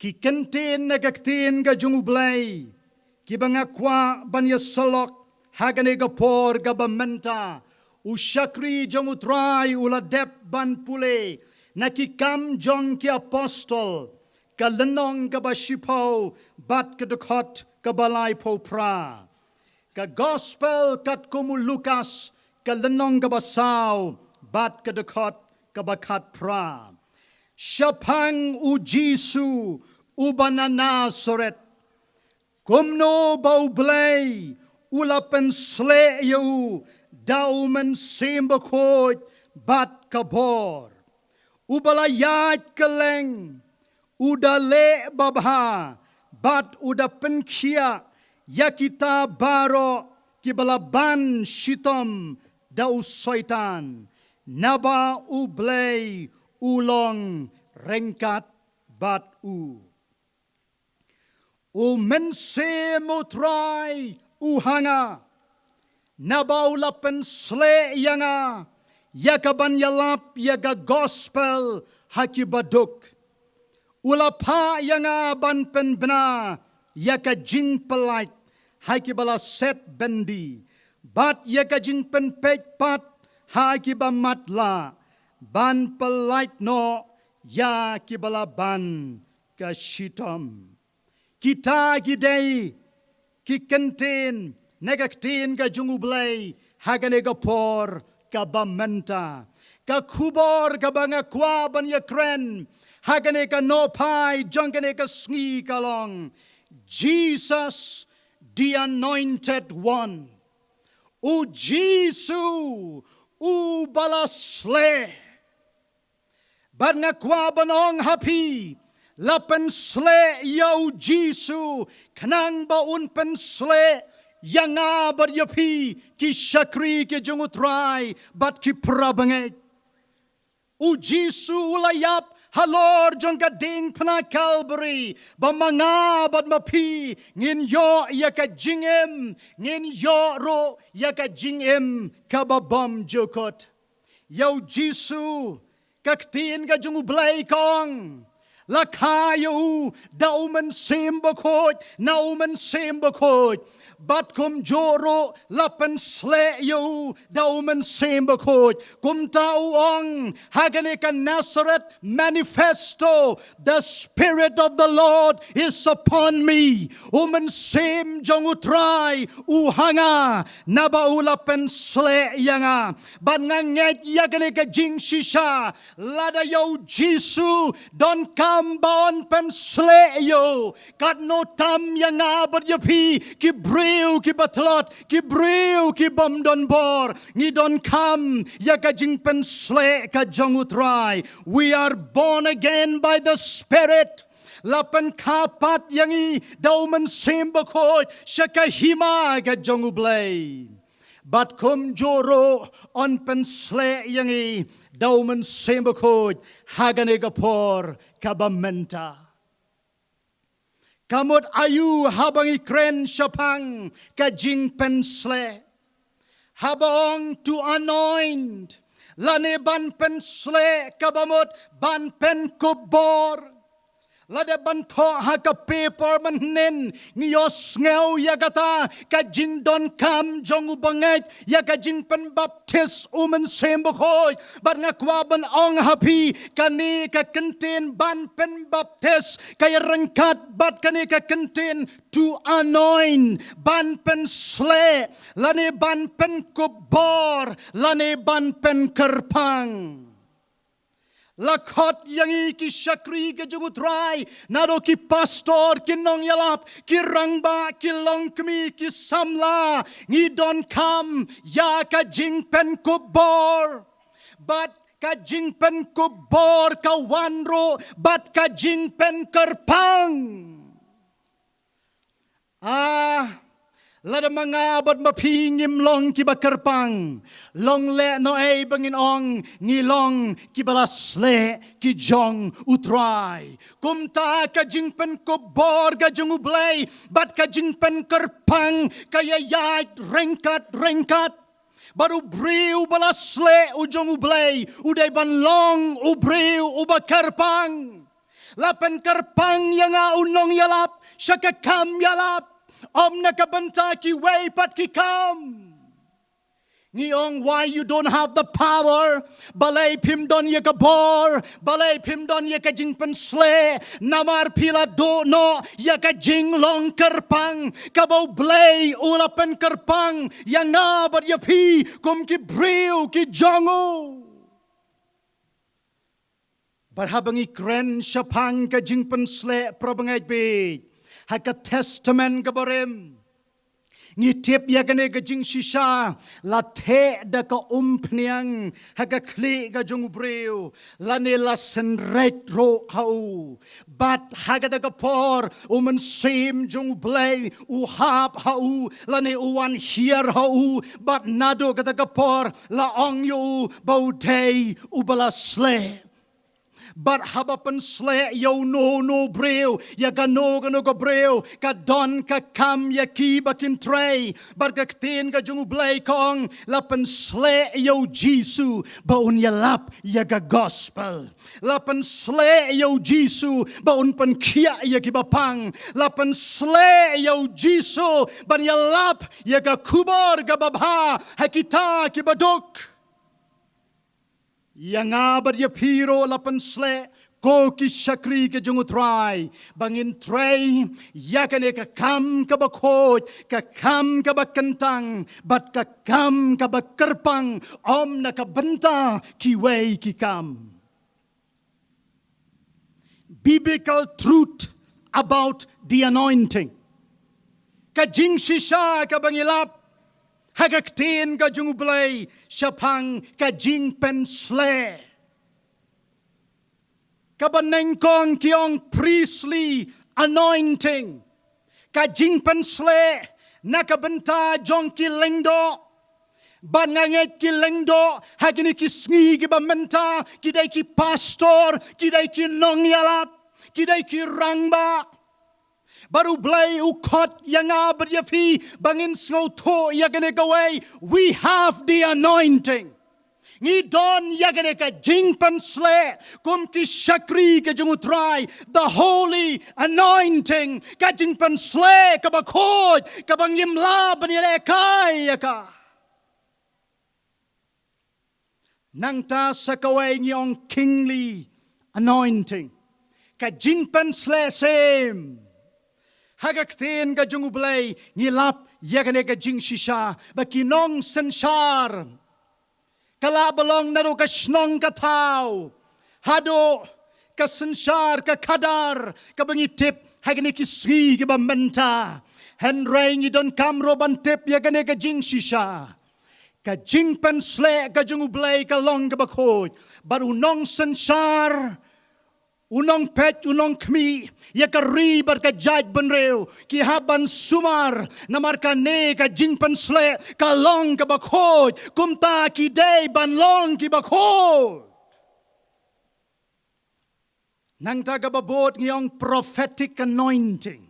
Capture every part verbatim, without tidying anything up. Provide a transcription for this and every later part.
Ki kyntien na ka ktien ka jong U Blei kiba nga kwah ban ïasyllok ha kane ka por kaba mynta, u shakri jong U Trai u la dep ban pule na Ki Kam jong ki Apostol, ka lynnong kaba shiphew bad ka dkhot kaba laiphew phra. Ka Gospel katkum u Lukas, ka lynnong kaba saw bad ka dkhot kaba khatphra. Shaphang U Jisu uba na Nasaret, kumno ba U Blei u la pynsleh ïa u da U Mynsiem Bakhuid bad ka bor. Uba la ïaid kylleng, u da leh babha bad u da pynkhiah ïa kita baroh kiba la ban shitom da u Soitan, naba U Blei u long ryngkat bad u. U Mynsiem U Trai u ha nga, naba u la pynsleh ïa nga ïa ka ban ïalap ïa ka Gospel ha kiba duk. U la phah ïa nga ban pynbna ïa ka jingpyllait ha kiba la set byndi, bad ïa ka jingpynpeit pat ha kiba matlah, ban pyllait noh ïa kiba la ban ka shitom. Kita ki dei ki kyntien na ka ktien ka jong U Blei ha kane ka por kaba mynta. Ka khubor kaba nga kwah ban ïakren ha kane ka nohphai jong kane ka sngi ka long, Jesus, the Anointed One. U Jisu uba la sleh. Bad nga kwah ban ong ha phi, la pynsleh ïa U Jisu khnang ba un pynsleh ïa nga bad ïa phi, ki shakri ki jong U Trai bad ki para bangeit. U Jisu u la ïap halor jong ka diengphna Calvary ba ma nga bad ma phi ngin ïoh ïa ka jingim, ngin ïoh ruh ïa ka jingim kaba bymjukut. Ïa U Jisu, ka ktien ka jong U Blei ka ong, la kha ïa u da U Mynsiem Bakhuid na U Mynsiem Bakhuid. Bad kumjuh ruh la pynsleh ïa u da U Mynsiem Bakhuid. Kumta u ong ha kane ka Nazareth Manifesto, "The Spirit of the Lord is upon me." U Mynsiem jong U Trai u ha nga, naba u la pynsleh ïa nga. Bad nga ngeit ïa kane ka jingshisha, lada ïa U Jisu donkam ba un pynsleh ïa u, katno tam ïa nga bad ïa phi, ki briew kiba tlot, ki briew ki bym don bor, ngi donkam ïa ka jingpynsleh ka jong U Trai. We are born again by the Spirit. La pynkha pat ïa ngi da U Mynsiem Bakhuid sha ka hima ka jong U Blei. Bad kumjuh ruh un pynsleh ïa ngi da U Mynsiem Bakhuid ha kane ka por kaba mynta. Ka mut aïu haba ngi kren shaphang ka jingpynsleh? Haba ong to anoint, lane ban pynsleh kaba mut ban pynkup bor. Lada ban thoh ha ka paper mynhynnin, ngi ïohsngew ïa kata ka jingdonkam jong u bangeit ïa ka jingpynbaptis U Mynsiem Bakhuid. Bad nga kwah ban ong ha phi, kane ka kyntien ban pynbaptis ka ïaryngkat bad kane ka kyntien to anoint, ban pynsleh, lane ban pynkup bor, lane ban pynkyrpang. La khot ïa ngi ki shakri ki jong U Trai, naduh ki pastor, ki nongïalap, ki rangbah, ki longkmie, ki samla, ngi donkam ïa ka jingpynkup bor. Bad ka jingpynkup bor ka wan ruh bad ka jingpynkyrpang. Ah, lada ma nga bad ma phi ngim long kiba kyrpang, long lehnohei ba ngin ong ngi long kiba la sleh ki jong U Trai. Kumta ka jingpynkup bor ka jong U Blei bad ka jingpynkyrpang ka ïaid ryngkat ryngkat. Bad u briew uba la sleh u jong U Blei u dei ban long u briew uba kyrpang. La pynkyrpang ïa nga u nongïalap sha ka kam ïalap, ym na ka bynta kiwei pat ki kam. Ngi ong, why you don't have the power? Balei phim don ïa ka bor? Balei phim don ïa ka jingpynsleh? Namar phi la duh noh ïa ka jinglong kyrpang kaba U Blei u la pynkyrpang ïa nga bad ïa phi kum ki briew ki jong u. Bad haba ngi kren shaphang ka jingpynsleh, para bangeit bad ha ka Testament kaba rim, ngi tip ïa kane ka jingshisha la theh da ka umphniang ha ka khlieh ka jong u briew, lane la synreit ruh ha u. Bad ha kata ka por u Mynsiem jong U Blei u hap ha u, lane u wan hiar ha u, bad naduh kata ka por la ong ïa u ba u dei uba la sleh. Bad haba pynsleh ïa uno uno u briew, ïa kano kano ka briew, ka don ka kam ïa ki ba kin trei. Bad ka ktien ka jong U Blei ka ong, la pynsleh ïa u Jisu ba un ïalap ïa ka gospel. La pynsleh ïa u Jisu ba un pynkhiah ïa kiba pang. La pynsleh ïa u Jisu ban ïalap ïa ka khubor kaba bha ha kita kiba duk. Ïa nga bad ïa phi ruh la pynsleh, ko ki shakri ka jong U Trai, ba ngin trei ïa kane ka kam kaba khuid, ka kam kaba kyntang, bad ka kam kaba kyrpang, ym na ka bynta kiwei ki kam. Biblical truth about the anointing. Ka jingshisha kaba ngi lap ha ka ktien ka jong U Blei shaphang ka jingpynsleh. Kaba nyngkong ki ong priestly anointing. Ka jingpynsleh na ka bynta jong ki lyngdoh. Bad nga ngeit ki lyngdoh ha kine ki sngi kiba mynta, ki dei ki pastor, ki dei ki nongïalap, ki dei ki rangbah. Bad U Blei u khot ïa nga bad ïa phi ba ngin sngewthuh ïa kane kawei. We have the anointing. Ngi don ïa kane ka jingpynsleh kum ki shakri ka jong U Trai, the holy anointing, ka jingpynsleh kaba khuid, kaba ngim lah ban ïalehkai ïa ka. Nangta sa kawei ngi ong kingly anointing, ka jingpynsleh syiem. Ha ka ktien ka jong U Blei ngi lap ïa kane ka jingshisha ba ki nongsynshar, ka lah ba long naduh ka shnong ka thaw haduh ka synshar ka khadar kaba ngi tip ha kine ki sngi kiba mynta. Hynrei ngi donkam ruh ban tip ïa kane ka jingshisha. Ka jingpynsleh ka jong U Blei ka long kaba khuid, bad u nongsynshar, u nongpeit, u nongkhmih ïa ka ri bad ka jaitbynriew, ki hap ban sumar, namar kane ka jingpynsleh ka long kaba khuid. Kumta ki dei ban long kiba khuid. Nangta kaba bud ngi ong prophetic anointing.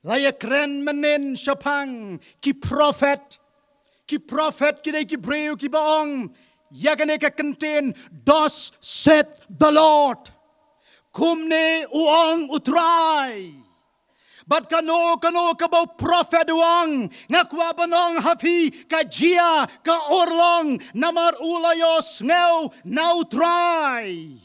La ïakren mynnin shaphang ki prophet. Ki prophet ki dei ki briew kiba ong ïa kane ka kyntien, thus saith the Lord. Kumne u ong U Trai. Bad kano kano kaba u prophet u ong, nga kwah ban ong ha phi, ka jia ka urlong, namar u la ïohsngew na U Trai.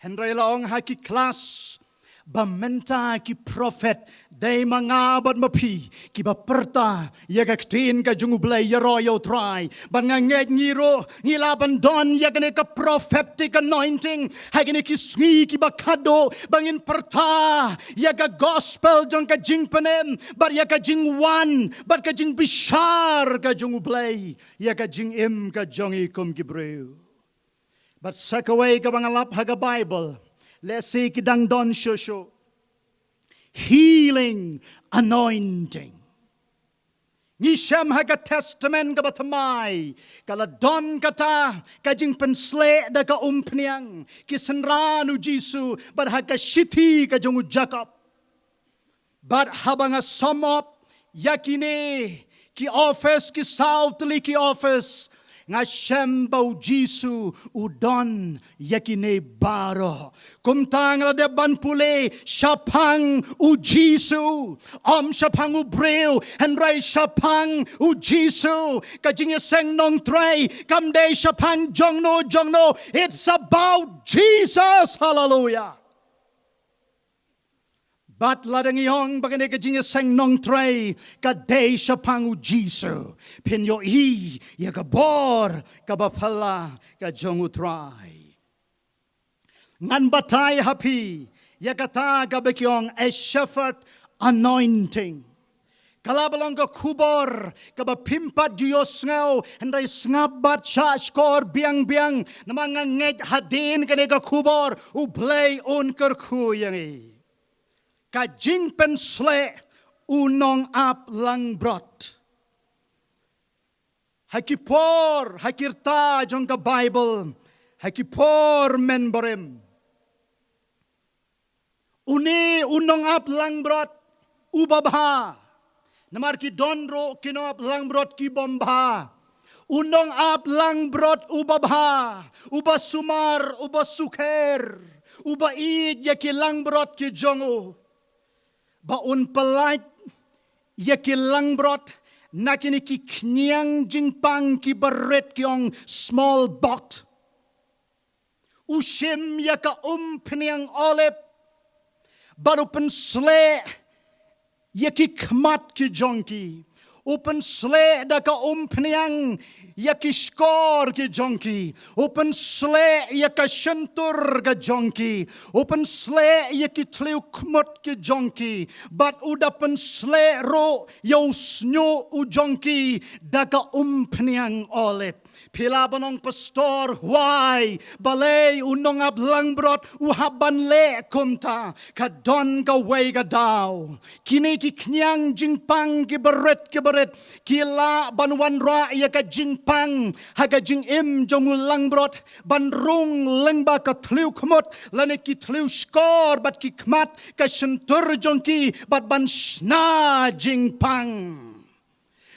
Hynrei la ong ha ki klas ba mynta ki prophet dei ma nga bad ma phi kiba pyrta ïa ka ktien ka jong U Blei, ïaroh ïa U Trai. Bad nga ngeit ngi ruh ngi lah ban don ïa kane ka prophetic anointing ha kine ki sngi kiba khadduh, ba ngin pyrta ïa ka gospel jong ka jingpynim bad ïa ka jingwan bad ka jingbishar ka jong U Blei ïa ka jingim ka jong ngi kum ki briew. Bad sa kawei kaba nga lap ha ka Baibl, lehse ki dang don shuh shuh, healing anointing. Ngi shem ha ka Testament kaba thymmai, ka la don kata ka jingpynsleh da ka umphniang ki synran U Jisu, bad ha ka shithi ka jong u Jakob. Bad haba nga sum up ïa kine ki office, ki saw tylli ki office, Nga shem ba u Jisu u don ïa kine baroh. Kumta nga la dep ban pule shaphang u Jisu. Ym shaphang u briew, hynrei shaphang u Jisu. Ka jingïaseng nongtrei kam dei shaphang jongno jongno. It's about Jesus. Haleluia. Bad lada ngi ong ba kane ka jingïaseng nongtrei ka dei shaphang u Jisu, phin ïohi ïa ka bor kaba phylla ka jong u Trai. Ngan batai ha phi ïa kata kaba ki ong a shepherd anointing. Ka la ba long ka khubor kaba phim pat ju ïohsngew, hynrei sngap bad shahshkor biang biang, namar nga ngeit hadien kane ka khubor U Blei un kyrkhu ïa ngi. Ka jingpynsleh u nongap langbrot. Ha ki por, ha ki rta jong ka Baibl, ha ki por mynbarim, une u nongap langbrot uba bha. Namar ki don ruh ki nongap langbrot ki bym bha. U nongap langbrot uba bha, uba sumar, uba sukher, uba ïeit ïa ki langbrot ki jong u, ba un pyllait ïa ki langbrot na kine ki khñiang jingpang kiba rit, ki ong small box. U shim ïa ka umphniang olib bad u pynsleh ïa ki khmat ki jong ki. U pynsleh da ka umphniang ïa ki shkor ki jong ki. U pynsleh ïa ka shyntur ka jong ki. U pynsleh ïa ki thliew khmut ki jong ki. Bad u da pynsleh ruh ïa u shñiuh u jong ki da ka umphniang olib. Phi lah ban ong, Pastor, why? Balei u nongap langbrot u hap ban leh kumta? Ka don kawei ka daw. Kine ki khñiang jingpang kiba rit kiba rit ki lah ban wanrah ïa ka jingpang ha ka jingim jong u langbrot ban rung lyngba ka thliew khmut lane ki thliew shkor bad ki khmat, ka shyntur jong ki, bad ban shna jingpang.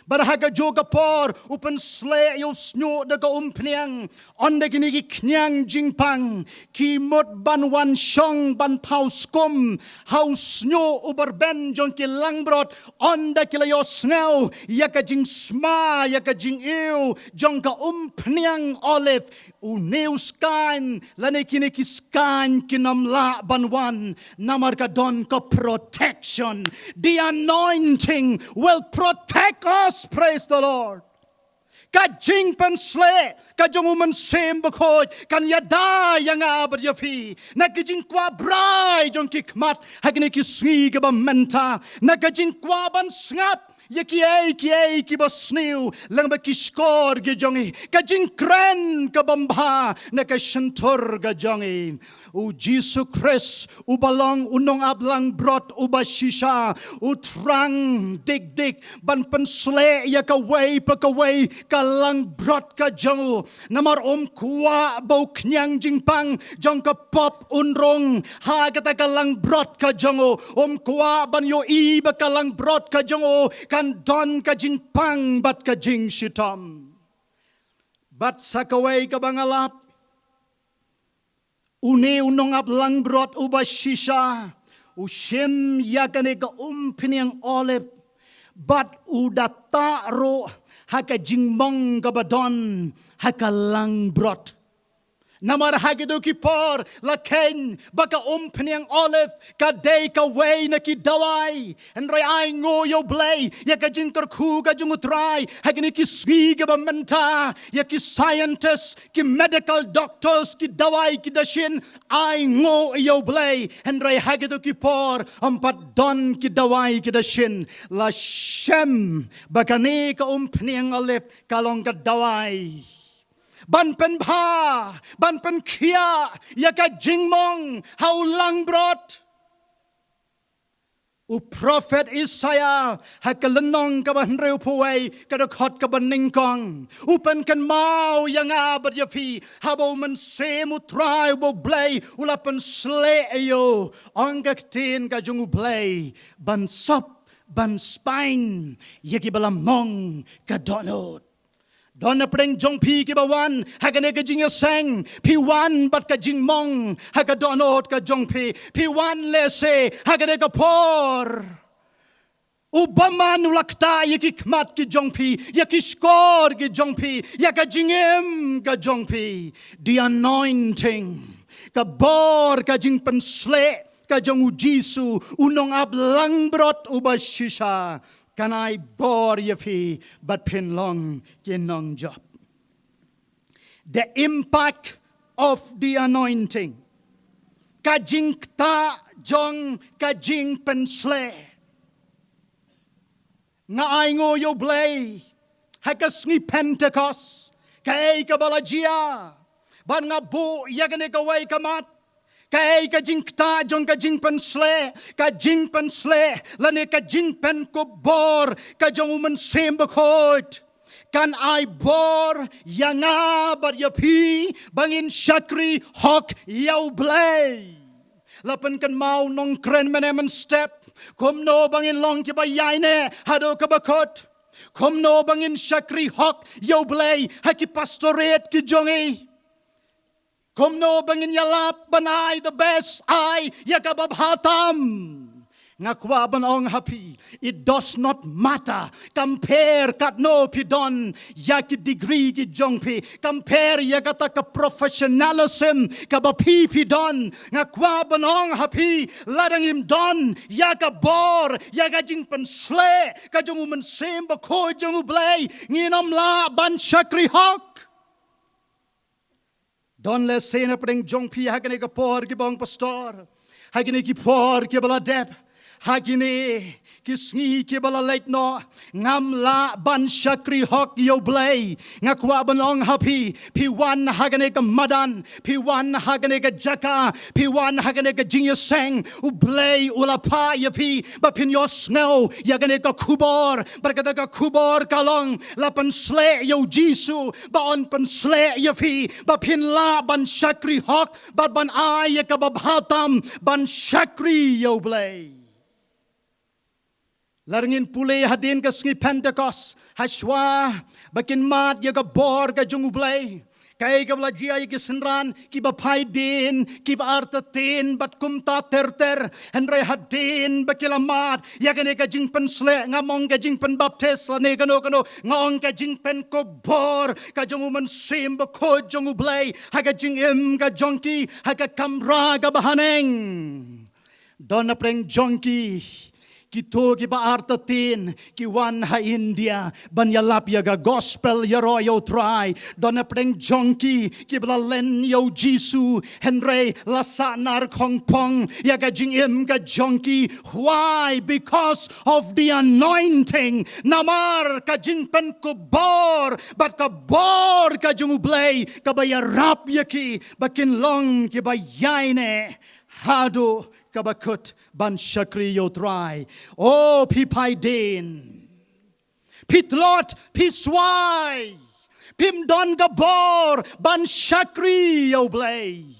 Bad ha kajuh ka por u pynsleh ïa u shñiuh da ka umphniang. Ynda kine ki khñiang jingpang ki mut ban wan shong ban thaw skum ha u shñiuh uba rben jong ki langbrot, ynda ki la ïohsngew ïa ka jingsma, ïa ka jingiew jong ka umphniang olib, une u skaiñ lane kine ki skaiñ kin ym lah ban wan, namar ka don ka protection. The anointing will protect us. Praise the Lord. Ka jingpynsleh ka jong u Mynsiem Bakhuid kan ïada ïa nga bad ïa phi na ka jingkwah brai jong ki khmat ha kine ki sngi kiba mynta, na ka jingkwah ban sngap ïa kiei kiei kiba sniew lyngba ki shkor ki jong i, ka jingkren ka bym bha na ka shyntur ka jong i. U Jisu Khrist uba long u nongap langbrot uba shisha, u thrang dik dik ban pynsleh ïa kawei pa kawei ka langbrot ka jong u. Namar um kwah ba u khñiang jingpang jong ka pop un rung ha kata ka langbrot ka jong u. Um kwah ban ïohi ba ka langbrot ka jong u kan don ka jingpang bad ka jingshitom. Bad sa kawei kaba nga lap, une u nongap langbrot uba shisha u shim ïa kane ka umphniang olib bad u da tah ruh ha ka jingmong kaba don ha ka langbrot. Namar ha kito ki por la kheiñ ba ka umphniang olib ka dei kawei na ki dawai. Hynrei ai nguh ïa U Blei ïa ka jingkyrkhu ka jong U Trai ha kine ki sngi kiba mynta, ïa ki scientist, ki medical doctors, ki dawai ki dashin, ai nguh ïa U Blei. Hynrei ha kito ki por ym pat don ki dawai ki dashin. La shem ba kane ka umphniang olib ka long ka dawai ban pynbha, ban pynkhiah ïa ka jingmong ha u langbrot. U prophet Isaiah ha ka lynnong kaba hynriewphew wei, ka dkhot kaba nyngkong, u pynkynmaw ïa nga bad ïa phi, haba u Mynsiem U Trai uba U Blei u la pynsleh ïa u, ong ka ktien ka jong U Blei, ban sop ban spaiñ ïa kiba la mong ka dohnud. Don na pdeng jong phi kiba wan ha kane ka jingïaseng, phi wan bad ka jingmong ha ka dohnud ka jong phi, phi wan lehse ha kane ka por u bymman u la ktah ïa ki khmat ki jong phi, ïa ki shkor ki jong phi, ïa ka jingim ka jong phi. The anointing, ka bor ka jingpynsleh ka jong U Jisu, U Nongaplangbrot uba shisha, kan ai bor ïa phi bad phin long ki nongjop. The impact of the anointing, ka jingktah jong ka jingpynsleh. Nga ainguh ïa U Blei ha ka sngi Pentekost, kaei kaba la jia, bad nga buh ïa kane kawei ka mat, kaei ka jingktah jong ka jingpynsleh. Ka jingpynsleh lane ka jingpynkup bor ka jong U Mynsiem Bakhuid kan ai bor ïa nga bad ïa phi ba ngin shakri hok ïa U Blei. La pynkynmaw Nongkren mynne mynstep, kumno ba ngin long kiba ïaineh haduh kaba kut, kumno ba ngin shakri hok ïa U Blei ha ki pastorate ki jong ngi, kumno ba ngin ïalap ban ai the best, ai ïa kaba bha tam. Nga kwah ban ong ha phi, it does not matter, compare katno phi don ïa ki degree ki jong phi, compare ïa kata ka professionalism kaba phi phi don. Nga kwah ban ong ha phi, lada ngim don ïa ka bor, ïa ka jingpynsleh ka jong U Mynsiem Bakhuid jong U Blei, ngin ym lah ban shakri hok. Don lehse na pdeng jong phi ha kane ka por kiba ong, Pastor, ha kine ki por kiba la dep, ha kine ki sngi kiba la leit noh, ngam lah ban shakri hok ïa U Blei. Nga kwah ban ong ha phi, phi wan ha kane ka madan, phi wan ha kane ka jaka, phi wan ha kane ka jingïaseng, U Blei u la phah ïa phi ba phin ïohsngew ïa kane ka khubor. Bad kata ka khubor ka long, la pynsleh ïa U Jisu ba un pynsleh ïa phi ba phin lah ban shakri hok bad ban ai ïa kaba bha tam ban shakri ïa U Blei. Lada ngin pule hadien ka sngi Pentekost, hashwa ba kin mad ïa ka bor ka jong U Blei, kaei kaba la jia ïa ki synran kiba phai dien, kiba artatien bad kumta ter ter. Hynrei hadien ba ki la mad ïa kane ka jingpynsleh, ngam ong ka jingpynbaptis lane kano kano, nga ong ka jingpynkup bor ka jong U Mynsiem Bakhuid jong U Blei ha ka jingim ka jong ki, ha ka kamra kaba haneng. Don na pdeng jong ki kito kiba artatien, ki wan ha India ban ïalap ïa ka gospel ïaroh ïa U Trai. Don na pdeng jong ki kiba la len ïa U Jisu, hynrei la sah nar khongpong ïa ka jingim ka jong ki. Why? Because of the anointing. Namar ka jingpynkup bor bad ka bor ka jong U Blei kaba ïarap ïa ki ba kin long kiba ïaineh haduh kaba kut ban shakri ïa U Trai. O phi phai dien, phi tlot, phi swai, phim don ka bor ban shakri ïa U Blei.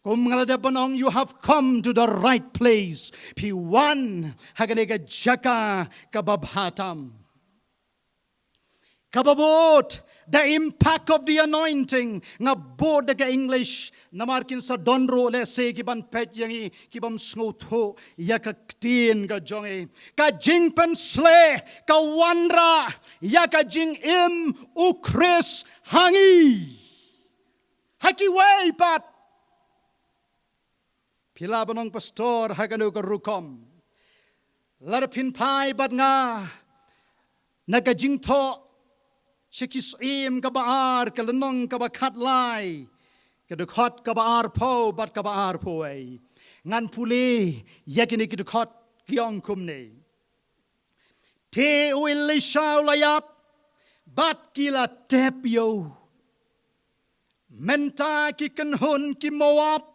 Kum nga la dep ban ong, you have come to the right place. Phi wan ha kane ka jaka kaba bha tam. Kaba bud, the impact of the anointing. Nga bud da ka English namar kin sa don ruh lehse kiban peit ïa ngi kibym sngewthuh ïa ka ktien ka jong ngi. Ka jingpynsleh ka wanrah ïa ka jingim U Khrist ha ngi. Ha kiwei pat. Phi lah ban ong, Pastor, ha kano ka rukom? Lada phin phai bad nga na ka Jingthoh sha ki Syiem kaba ar, ka lynnong kaba khatlai, ka dkhot kaba arphew bad kaba arphew wei. Ngan pule ïa kine ki dkhot, ki ong kumne. Te u Elisha u la ïap bad ki la tep ïa u. Mynta ki kynhun ki Moab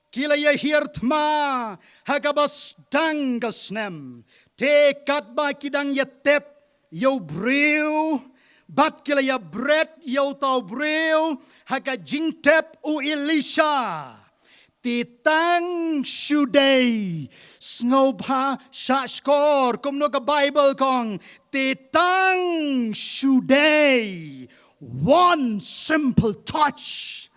ki la ïa hiar thma ha kaba sdang ka snem. Te katba ki dang ïa tep ïa u briew bad ki la ïa bret ïa uta u briew ha ka jingtep u Elisha, Te tang shu dei, sngewbha shahshkor, kumno ka Baibl ka ong, te tang shu dei, one simple touch.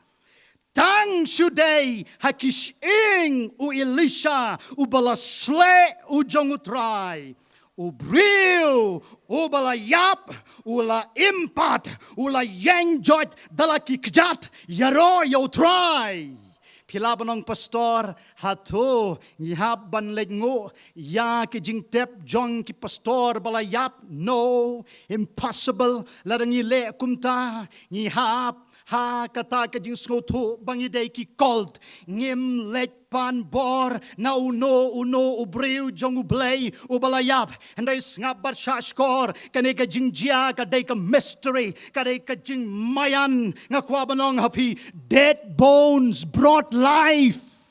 Tang shu dei ha ki shyieng u Elisha, uba la sleh u jong U Trai. U briew uba la ïap, u la im pat, u la ïeng joit da la ki kjat, ïaroh ïa U Trai. Phi lah ban ong, Pastor, hato ngi hap ban leit nguh ïa ki jingtep jong ki pastor ba la ïap? No, impossible. Lada ngi leh kumta, ngi hap ha kata ka jingsngewthuh ba ngi dei ki cult. Ngim leit pan bor na uno uno u briew jong U Blei uba la ïap. Hynrei sngap bad shahshkor, kane ka jingjia ka dei ka mystery, ka dei ka jingmaïan. Nga kwah ban ong ha phi, dead bones brought life.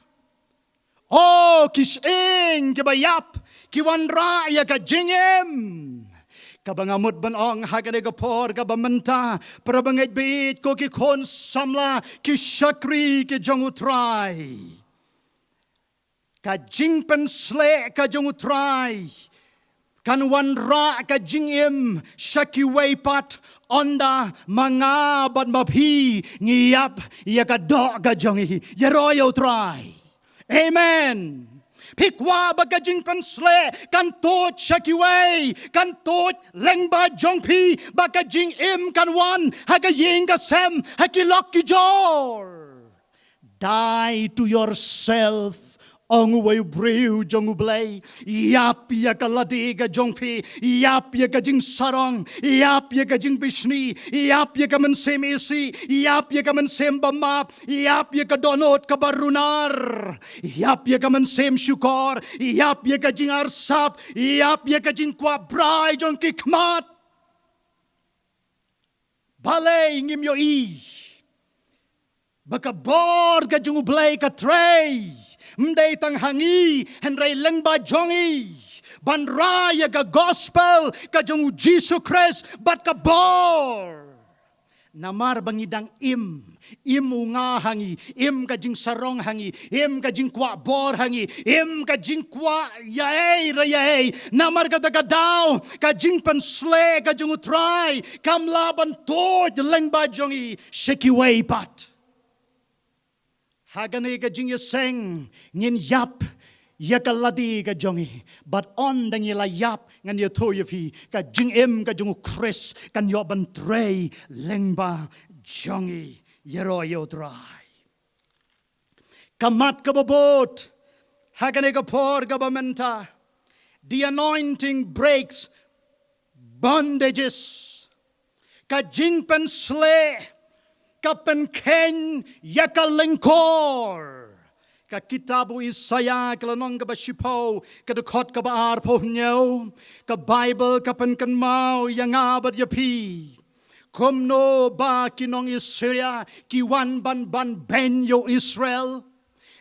O ki shyieng kiba ïap, ki wanrah ïa ka jingim. Kaba nga mut ban ong ha kane ka por kaba mynta, para bangeit baieit, ko ki khun samla, ki shakri ki jong U Trai, ka jingpynsleh ka jong U Trai kan wanrah ka jingim sha kiwei pat, ynda ma nga bad ma phi ngi ïap ïa ka doh ka jong ngi. Ïaroh ïa U Trai. Amen. Phi kwah ba ka jingpynsleh kan tuid sha kiwei, kan tuid lyngba jong phi, ba ka jingim kan wan ha ka ïing ka sem, ha ki lok ki jor. Die to yourself, ong uwei u briew jong U Blei. Ïap ïa ka lade ka jong phi, ïap ïa ka jingsarong, ïap ïa ka jingbishni, ïap ïa ka mynsiem isih, ïap ïa ka mynsiem ba map, ïap ïa ka dohnud kaba runar, ïap ïa ka mynsiem shukor, ïap ïa ka jingarsap, ïap ïa ka jingkwah brai jong ki khmat. Balei ngim ïohi ba ka bor ka jong U Blei ka trei, ym dei tang ha ngi, hynrei lyngba jong ngi, ban rai ïa ka gospel ka jong U Jisu Khrist bad ka bor. Namar ba ngi dang im, im u nga ha ngi, im ka jingsarong ha ngi, im ka jingkwah bor ha ngi, im ka jingkwah ïa ei re ïa ei. Namar kata ka daw, ka jingpynsleh ka jong U Trai kam lah ban tuid lyngba jong ngi sha kiwei pat. Ha kane ka jingïaseng ngin ïap ïa ka lade ka jong ngi, bad ynda ngi la ïap, ngan ïathuh ïa phi, ka jingim ka jong U Khrist kan ïoh ban trei lyngba jong ngi. Ïaroh ïa U Trai. Ka mat kaba bud ha kane ka por kaba mynta, the anointing breaks bondages. Ka jingpynsleh ka pynkheiñ ïa ka lyngkor. Ka kitab u Isaïah ka lynnong kaba shiphew, ka dkhot kaba arphew hynñiew, ka Baibl ka pynkynmaw ïa nga bad ïa phi kumno ba ki nong Assyria ki wan ban ban beiñ ïa u Israel.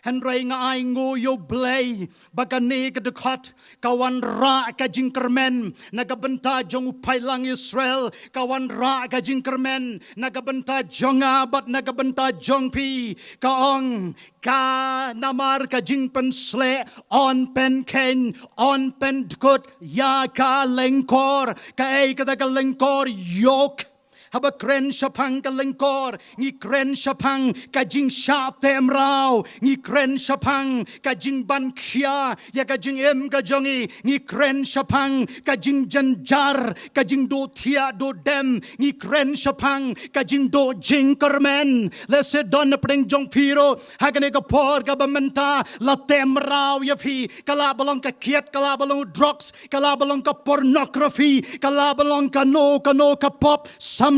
Hynrei nga ai nguh ïa U Blei ba kane ka dkhot ka wanrah ka jingkyrmen na ka bynta jong u paidlang Israel, ka wanrah ka jingkyrmen na ka bynta jong nga bad na ka bynta jong phi. Ka ong, ka namar ka jingpynsleh yn pynkheiñ, yn pyndkut ïa ka lyngkor. Kaei kata ka lyngkor? Yoke. Haba kren shaphang ka lyngkor, ngi kren shaphang ka jingshah teh mraw, ngi kren shaphang ka jingban khia ïa ka jingim ka jong ngi, ngi kren shaphang ka jingjynjar, ka jingduh thiah duh dem, ngi kren shaphang ka jingduh jingkyrmen. Lehse don na pdeng jong phi ruh ha kane ka por kaba mynta la teh mraw ïa phi, ka lah ba long ka kiad, ka lah ba long drugs, ka lah ba long ka pornography, ka lah ba long kano kano ka pop.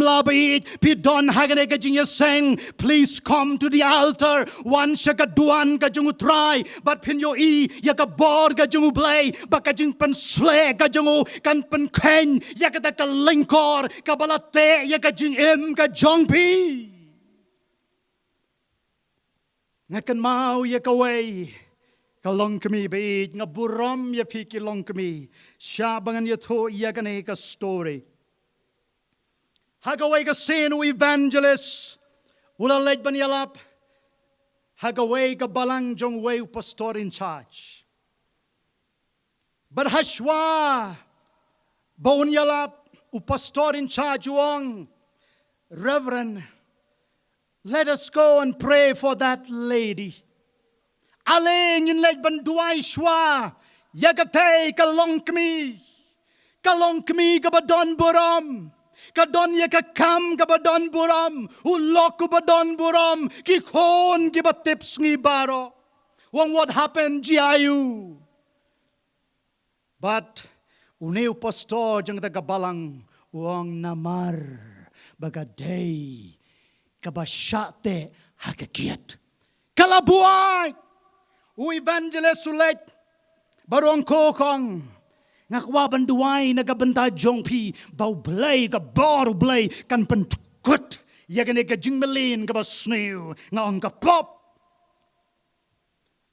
Samla baieit, phi don ha kane ka jingïaseng, please come to the altar. Wan sha ka duwan ka jong U Trai bad phin ïohi ïa ka bor ka jong U Blei, ba ka jingpynsleh ka jong u kan pynkheiñ ïa kata ka lyngkor kaba la teh ïa ka jingim ka jong phi. Nga kynmaw ïa kawei ka longkmie baieit, nga burom ïa phi ki longkmie shaba ngan ïathuh ïa kane ka story. Ha kawei ka sien u evangelist u la leit ban ïalap ha kawei ka balang jong uwei u pastor in charge. Bad hashwa ba un ïalap, u pastor in charge u ong, "Reverend, let us go and pray for that lady. Ale ngin leit ban duwai shwa ïa katei ka longkmie. Ka longkmie kaba don burom, ka don ïa ka kam kaba don burom, u lok uba don burom, ki khun kiba tip sngi baroh." U ong, "What happened, Jiayu?" Bad une u pastor jong kata ka balang u ong, "Namar ba ka dei kaba shah teh ha ka kiad, ka la buaid." U evangelist u leit bad u ong, "Ko kong, nga kwah ban duwai na ka bynta jong phi ba U Blei, ka bor U Blei kan pyndkut ïa kane ka jingmlien kaba sniew." Nga ong, "Ka pop."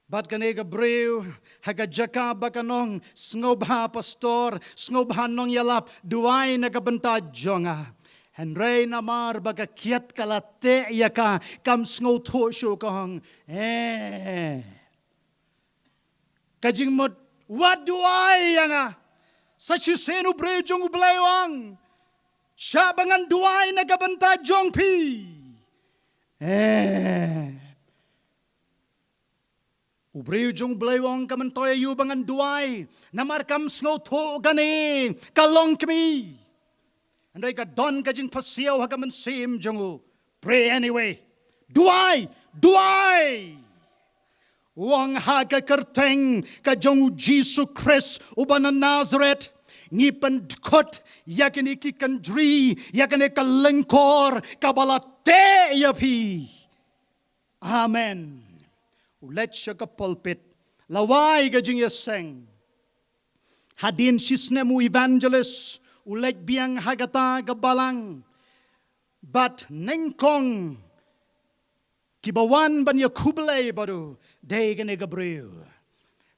Bad kane ka briew, ha ka jaka ba kan ong, "Sngewbha pastor, sngewbha nongïalap, duwai na ka bynta jong nga," hynrei namar ba ka kiad ka la teh ïa ka, kam sngewthuh shuh, ka ong, "Eh, ka jingmut, wat duwai ïa nga." Sa shisien u briew jong U Blei u ong, "Shah ba ngan duwai na ka bynta jong phi." Eh. U briew jong U Blei u ong, "Kam myntoi aïu ba ngan duwai, namar kam sngewthuh kane ka longkmie." Hynrei ka don ka jingpasiaw ha ka mynsiem jong u. "Pray anyway. Duwai, duwai." U ong, "Ha ka kyrteng ka jong U Jisu Khrist uba na Nazareth, ngi pyndkut ïa kine ki kynjri, ïa kane ka lyngkor kaba la teh ïa phi. Amen." U leit sha ka pulpit, la wai ka jingïaseng. Hadien shi snem u evangelist u leit biang ha kata ka balang. Bad nyngkong kiba wan ban ïakhublei bad u dei kane ka briew.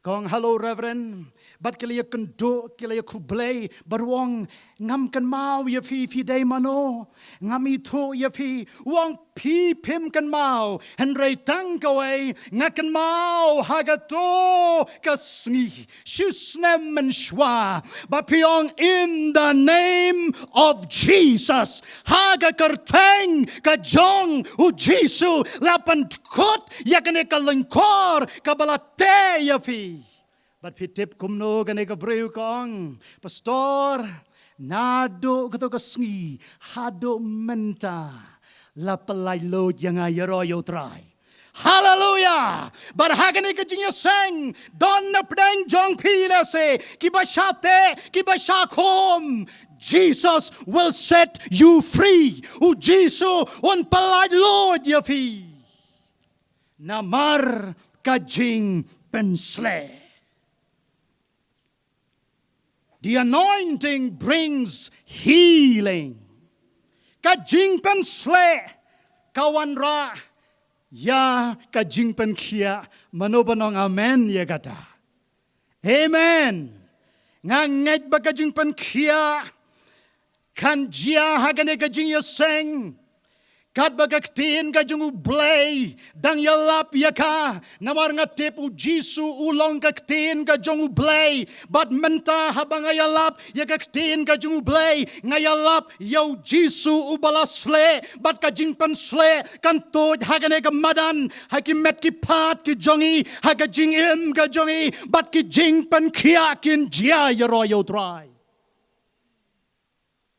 Ka ong, "Hello, Reverend." Bad ki la ïakynduh, ki la ïakhublei bad u ong, "Ngam kynmaw ïa phi, phi dei mano? Ngam ithuh ïa phi." U ong, "Phi phim kynmaw, hynrei tang kawei nga kynmaw ha kato ka sngi, shi snem mynshuwa, ba phi ong, 'In the name of Jesus, ha ka kyrteng ka jong U Jisu, la pyndkut ïa kane ka lyngkor kaba la teh ïa phi.'" Bad phi tip kumno kane ka briew ka ong, "Pastor, naduh kato ka sngi haduh mynta la pyllait luid ïa nga ïaroh ïa U Trai." Haleluia! Bad ha kane ka jingïaseng, don na pdeng jong phi lehse kiba shah teh, kiba shah khum, Jesus will set you free. U Jisu un pyllait luid ïa phi. Namar ka jingpynshlei. The anointing brings healing. Ka jingpynshlei ka wanrah ïa ka jingpynkhiah. Mano ba ong amen ïa kata? Amen. Nga ngeit ba ka jingpynkhiah kan jia ha kane ka jingïaseng. Katba ka ktien ka jong U Blei dang ïalap ïa ka, namar nga tip U Jisu u long ka ktien ka jong U Blei. Bad mynta haba nga ïalap ïa ka ktien ka jong U Blei, nga ïalap ïa U Jisu uba la shlei, bad ka jingpynshlei kan tuid ha kane ka madan, ha ki met ki phad ki jong ngi, ha ka jingim ka jong ngi, bad ki jingpynkhiah kin jia ïaroh ïa U Trai.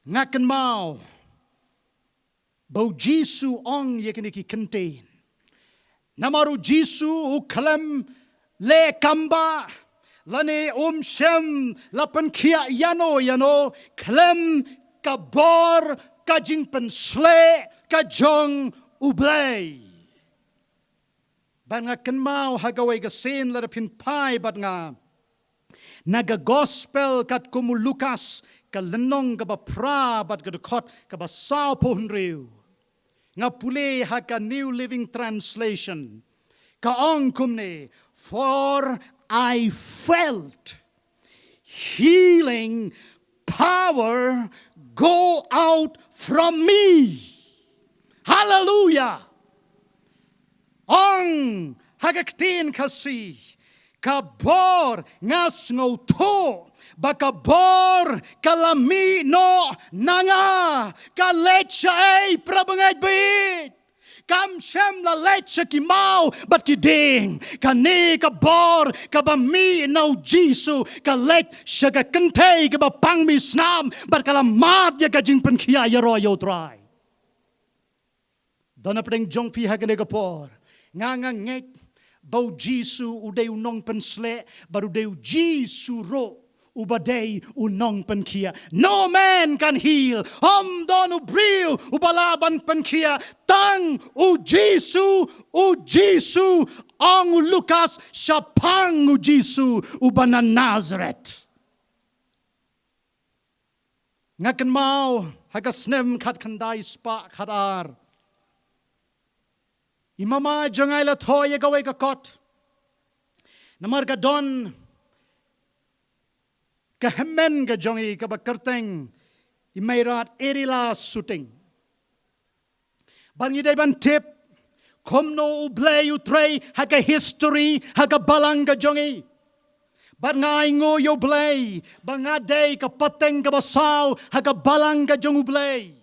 Nga kynmaw ba U Jisu u ong ïa kine ki kyntien. Namar U Jisu u khlem leh kambah lane um shym la pynkhiah ïano ïano khlem ka bor ka jingpynshlei ka jong U Blei. Bad nga kynmaw ha kawei ka sien lada phin phai bad nga na ka Gospel katkum u Lukas, ka lynnong kaba phra bad ka dkhot kaba sawphew hynriew. Nga pule ha ka New Living Translation. Ka ong kumne, "For I felt healing power go out from me." Hallelujah. Ong ha ka ktien Khasi, ka bor, nga sngewthuh ba ka bor ka la mih noh na nga. Ka leit sha ei, para bangeit baieit? Kam shym la leit sha ki maw bad ki dieng. Kane ka bor kaba mih na U Jisu ka leit sha ka kynthei kaba pang mih snam bad ka la mad ïa ka jingpynkhiah ïaroh ïa U Trai. Don hapdeng jong phi ha kane ka por, nga nga ngeit ba U Jisu u dei u nongpynsleh bad u dei U Jisu ruh uba dei u nongpynkhiah. No man can heal. Ym don u briew uba lah ban pynkhiah, tang U Jisu. U Jisu, ong u Lukas, shaphang U Jisu uba na Nazareth. Nga kynmaw ha ka snem khatkhyndai spah khatar, i mama jong nga i la thoh ïa kawei ka kot. Namar ka don ka hynmen ka jong i kaba kyrteng i Meirad Erila Suting. Bad ngi dei ban tip kumno U Blei u trei ha ka history, ha ka balang ka jong i. Bad nga ainguh ïa U Blei ba nga dei ka pateng kaba saw ha ka balang ka jong U Blei.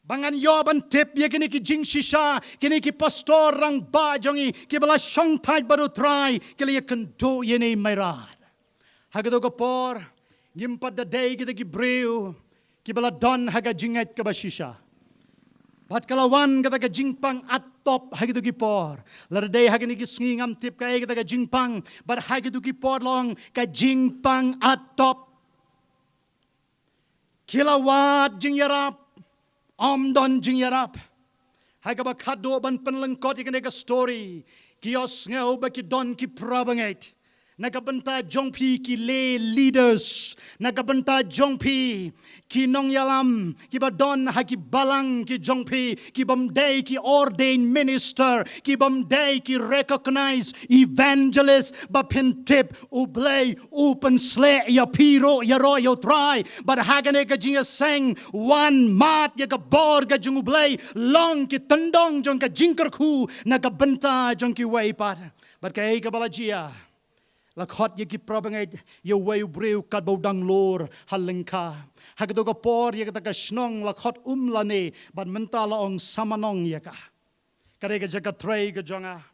Ba ngan ïoh ban tip ïa kine ki jingshisha, kine ki pastor rangbah jong i kiba la shongthait bad U Trai, ki la ïakynduh ïa i Meirad. Ha kato ka por ngim pat da dei kita ki briew kiba la don ha ka jingngeit kaba shisha. Bad ka la wan kata ka jingpang attop ha kito ki por. Lada dei ha kine ki sngi ngam tip kaei kata ka jingpang, bad ha kito ki por long ka jingpang attop. Ki la wad jingïarap, ym don jingïarap. Ha kaba khatduh ban pynlyngkot ïa kane ka story, ki ïohsngew ba ki don ki para bangeit na ka bynta jong phi, ki lay leaders, na ka bynta jong phi, ki nongïalam kiba don ha ki balang ki jong phi, ki bym dei ki ordained minister, ki bym dei ki recognized evangelist, ba phin tip U Blei u pynsleh ïa phi ruh ïaroh ïa U Trai. Bad ha kane ka jingïaseng, wan mad ïa ka bor ka jong U Blei, long ki tyndong jong ka jingkyrkhu na ka bynta jong kiwei pat. Bad kaei kaba la jia, la khot ïa ki para bangeit ïa uwei u briew katba u dang lur ha lyngkha. Ha kato ka por ïa kata ka shnong la khot Umlane, bad mynta la ong Samanong ïa ka. Ka dei ka jaka trei ka jong nga.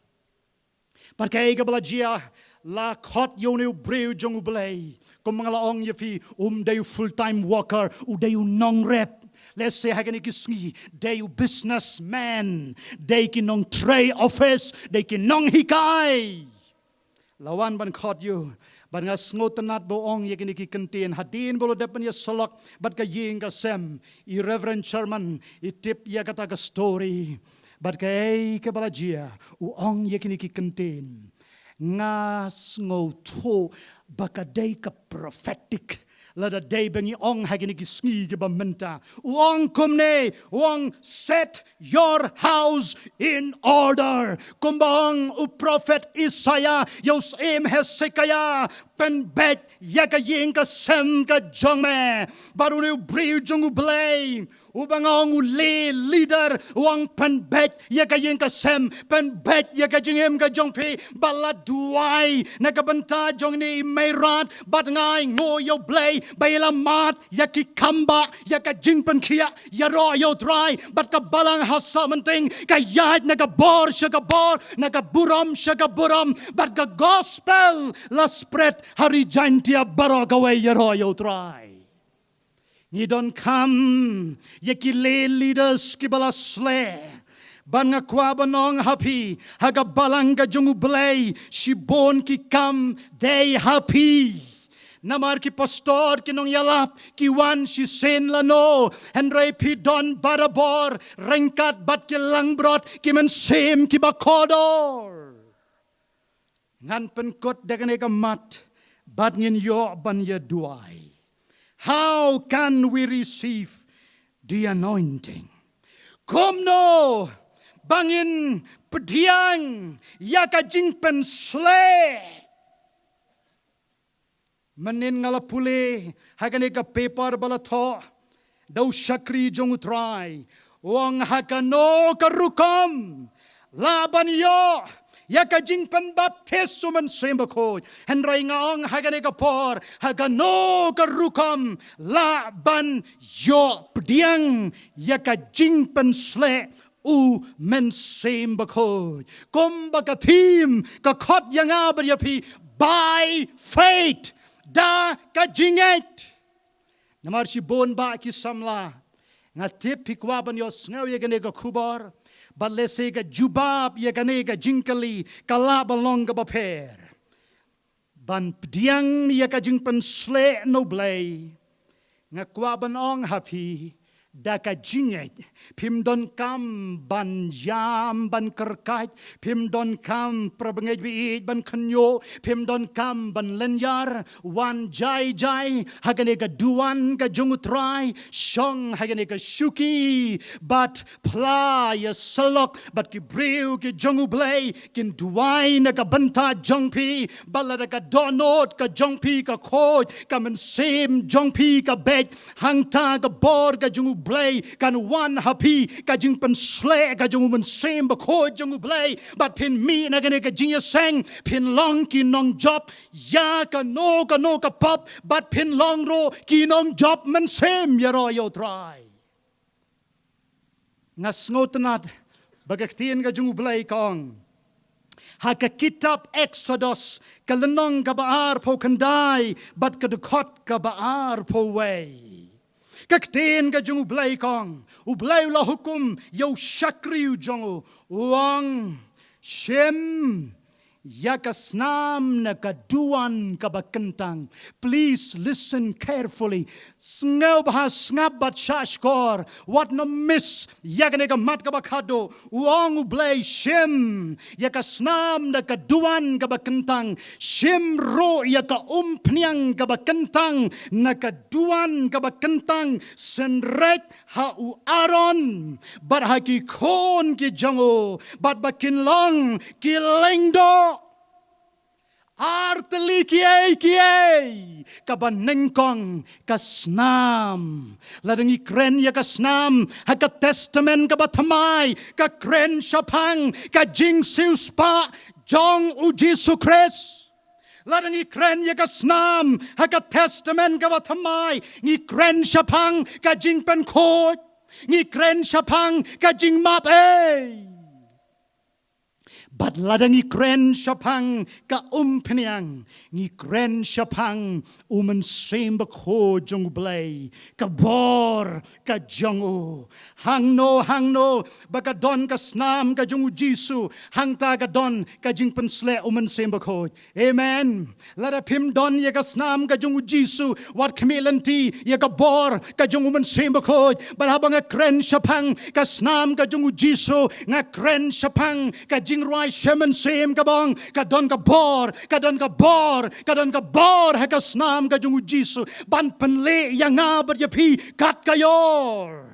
Bad kaei kaba la jia, la khot ïa une u briew jong U Blei. Kumba nga la ong ïa phi, um dei u full time worker, u dei u nongrep. Let's say ha kine ki sngi, dei u businessman, dei ki nongtrei office, dei ki nonghikai. La wan ban khot ïa u, bad nga sngewtynnat ba u ong ïa kine ki kyntien hadien ba u la dep ban ïasyllok bad ka ïing ka sem. I Reverend Sherman i tip ïa kata ka story. Bad kaei kaba la jia, u ong ïa kine ki kyntien. Nga sngewthuh ba ka dei ka prophetic. Lada dei ba ngi ong ha kine ki sngi kiba mynta, u ong kumne, u ong, "Set your house in order." Kumba ong u prophet Isaiah ïa u syiem Hezekiah, pynbeit ïa ka ïing ka sem ka jong me. Bad une u briew jong U Blei, uba nga ong u lay leader, u ong, "Pynbeit ïa ka ïing ka sem, pynbeit ïa ka jingim ka jong phi." Ba la duwai na ka bynta jong ine i Meirad, bad nga ainguh ïa U Blei ba i la mad ïa ki kambah ïa ka jingpynkhiah ïaroh ïa U Trai. Bad ka balang ha Sahtmynting ka ïaid na ka bor sha ka bor, na ka burom sha ka burom, bad ka gospel la spread ha Ri Jaintia baroh kawei ïaroh ïa U Trai. Ngi donkam ïa ki lay leaders kiba la sleh. Bad nga kwah ban ong ha phi, ha ka balang ka jong U Blei, shibun ki kam dei ha phi. Namar ki pastor, ki nongïalap ki wan shisien lano, hynrei phi don barabor ryngkat bad ki langbrot, ki mynsiem kiba kordor. Ngan pynkut da kane ka mat bad ngin ïoh ban ïaduwai. How can we receive the anointing? Kumno ba ngin pdiang ïa ka jingpynsleh? Mynnin nga la pule ha kane ka paper ba la thoh da u shakri jong U Trai, u ong, "Ha kano ka rukom lah ban ïoh ïa ka jingpynbaptis u Mynsiem Bakhuid. Hynrei nga ong ha kane ka por, ha kano ka rukom lah ban ïoh pdiang ïa ka jingpynsleh u Mynsiem Bakhuid. Kumba ka theme ka khot ïa nga bad ïa phi, by faith, da ka jingngeit. Namar shibun bah ki samla, nga tip phi kwah ban ïohsngew ïa kane ka khubor, bad lehse ka jubab ïa kane ka jingkylli ka lah ban long kaba pher. Ban pdiang ïa ka jingpynsleh na U Blei, nga kwah ban ong ha phi, da ka jingngeit. Phim donkam ban ïam, ban kyrkhat, phim donkam para bangeit baieit ban kynñiuh, phim donkam ban lynñiar. Wan jai jai ha kane ka duwan ka jong U Trai, shong ha kane ka shuki, bad phla ïa syllok, bad ki briew ki jong U Blei kin duwai na ka bynta jong phi. Bad lada ka dohnud ka jong phi ka khuid, ka mynsiem jong phi ka beit, hangta ka bor ka jong U Blei kan wan ha phi, ka jingpynsleh ka jong U Mynsiem Bakhuid jong U Blei. Bad phin mih na kane ka jingïaseng, phin long ki nongjop ïa kano kano ka pop, bad phin long ruh ki nongjop mynsiem ïaroh ïa U Trai. Nga sngewtynnad ba ka ktien ka jong U Blei ka ong ha ka kitab Eksodos, ka lynnong kaba arphew khyndai bad ka dkhot kaba arphew wei. Ka ktien ka jong U Blei ka ong, U Blei u la hukum ïa u shakri u jong u, u ong, shim ïa ka snam na ka duwan kaba kyntang. Please listen carefully. Sngewbha sngap bad shahshkor, wat nym miss ïa kane ka mat kaba khadduh. U ong U Blei, shim ïa ka snam na ka duwan kaba kyntang. Shim ruh ïa ka umphniang kaba kyntang na ka duwan kaba kyntang. Synreit ha u Aaron bad ha ki khun ki jong u, bad ba kin long ki lyngdoh. Ar tylli kiei kiei kaba nyngkong ka snam. Lada ngi kren ïa ka snam ha ka Testament kaba thymmai, ka kren shaphang ka jingsiewspah jong U Jisu Khrist. Lada ngi kren ïa ka snam ha ka Testament kaba thymmai, ngi kren shaphang ka jingpynkhuid, ngi kren shaphang ka jingmap ei. Bad lada ngi kren shaphang ka umphniang, ngi kren shaphang U Mynsiem Bakhuid jong U Blei, ka bor ka jong u. Hangno hangno ba ka don ka snam ka jong U Jisu, hangta ka don ka jingpynsleh U Mynsiem Bakhuid. Amen. Lada phim don ïa ka snam ka jong U Jisu, wat khmih lynti ïa ka bor ka jong U Mynsiem Bakhuid. Bad haba nga kren shaphang ka snam ka jong U Jisu, nga kren shaphang ka jingrwai sha mynsiem kaba ong, ka don ka bor, ka don ka bor, ka don ka bor ha ka snam ka jong U Jisu ban pynleh ïa nga bad ïa phi kat ka ïor.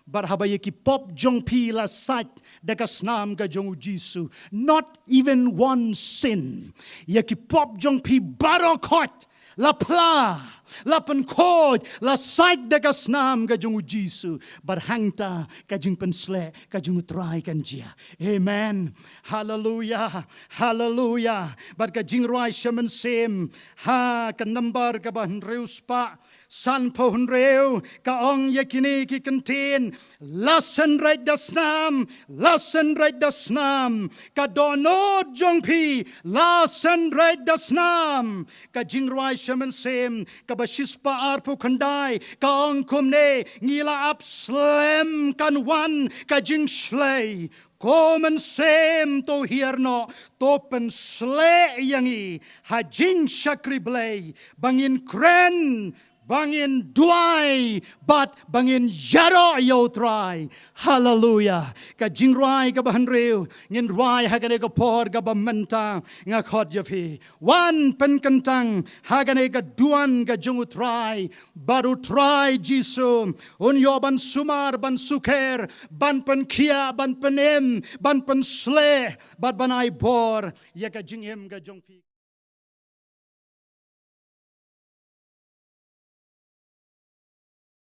Bad haba ïa ki pop jong phi la sait da ka snam ka jong U Jisu, not even one sin, ïa ki pop jong phi baroh khoit la phla, la pynkhuid, la sait da ka snam ka jong U Jisu. Bad hangta ka jingpynsleh ka jong U Trai kan jia. Amen. Haleluya. Haleluya. Bad ka jingrwai sha mynsiem ha ka nambar kaba hynriew spah sanphew hynriew, ka ong ïa kine ki kyntien, la synreit da snam, la synreit da snam, ka dohnud jong phi, la synreit da snam. Ka jingrwai sha mynsiem kaba shispah arphew khyndai, ka ong kumne, ngi la ap slem kan wan ka jingshlei. Ko mynsiem, to hiar noh, to pynsleh ïa ngi ha jingshakri Blei, ba ngin kren, ba ngin duwai, bad ba ngin ïaroh ïa U Trai. Haleluya. Ka jingrwai kaba hynriew, ngin rwai ha kane ka por kaba mynta, nga khot ïa phi, wan pynkyntang ha kane ka duwan ka jong U Trai, bad U Trai Jisu un ïoh ban sumar, ban sukher, ban pynkhiah, ban pynim, ban pynsleh, bad ban ai bor ïa ka jingim ka jong phi.